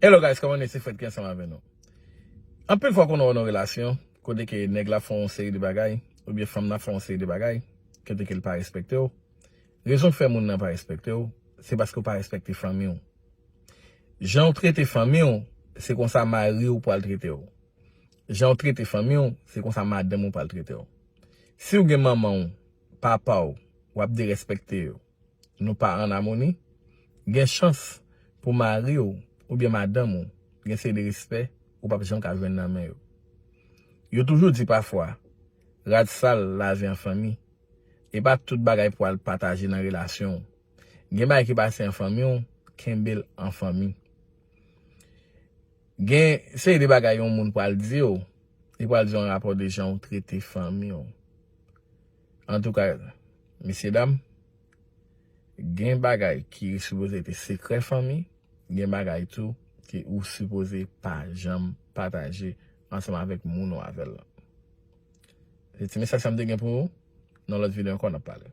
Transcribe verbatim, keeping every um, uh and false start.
Hello guys, kòman nou ye? Se Fred ki ansanm avè nou. Anpil fwa konnen w nan relasyon kote ke nèg la fè yon seri de bagay oubyen fanm nan fè yon seri de bagay kote ke l pa respekte w. Rezon k fè moun nan pa respekte w, se paske w pa respekte fanmi w. Jan w trete fanmi w, se konsa mari w pral trete w. Jan w trete fanmi w, se konsa madanm ou pral trete w. Si w gen manman w, papa w, w ap derespekte yo, nou pa an amoni, gen chans pou mari w oubyen madanm ou gen seri de respè ou p ap janm ka jwenn nan men yo. Yo toujou di pafwa, rad sal lave an fanmi. E pa tout bagay pou al pataje nan relasyon w. Gen bagay ki pase an fanmi w, kenbe l an fanmi. Gen seri de bagay yon moun pral di w, li pral di w an rapò de jan w trete fanmi w. Antouka, mesye dam, gen bagay ki sipoze te sekrè fanmi, gen bagay tou ki ou sipoze pa janm pataje ansanm avèk moun ou avè l lan. Se ti mesaj sa m te gen pou ou. Nan lòt videyo ankò, n ap pale.